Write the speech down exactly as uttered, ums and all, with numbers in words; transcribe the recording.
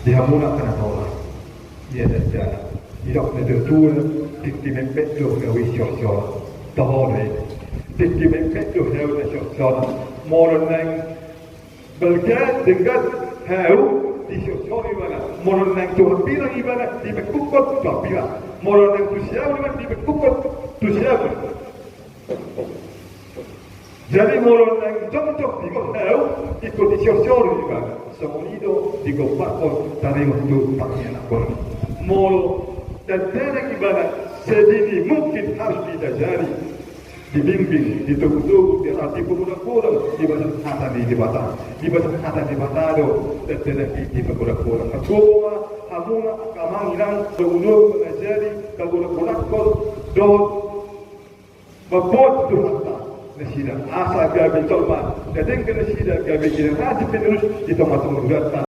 Di hamuna angka na torang, ia saja didok na tertua, tingki metmet do hau i siorsioran. Toho do i. Tingki metmet do hau na siorsioran. Molo naeng balga, denggan hau, disiorsiori ibana. Molo naeng tu hampilang ibana, dipengkungkon tu hampilang. Molo naeng tu siamun ibana, dipengkungkon tu siamun. Jadi molo naeng jongjong didok hau, ingkon disiorsiori ibana. Songon i do digombarhon taringot tu parnianakon. Molo tanda ibana, sedini mungkin harus diajari, dibimbing, ditogutogu, dipagodanggodang di bagasan hata ni Debata. Di bagasan hata ni Debata do tanda i dipagodanggodang. Margogo ma hamuna angka amang inang, togutogu, mangajari, pagodanggodangkon dohot mamboan tu hata nasida, asa gabe jolma na denggan nasida, gabe generasi penerus di tongatonga hudanta.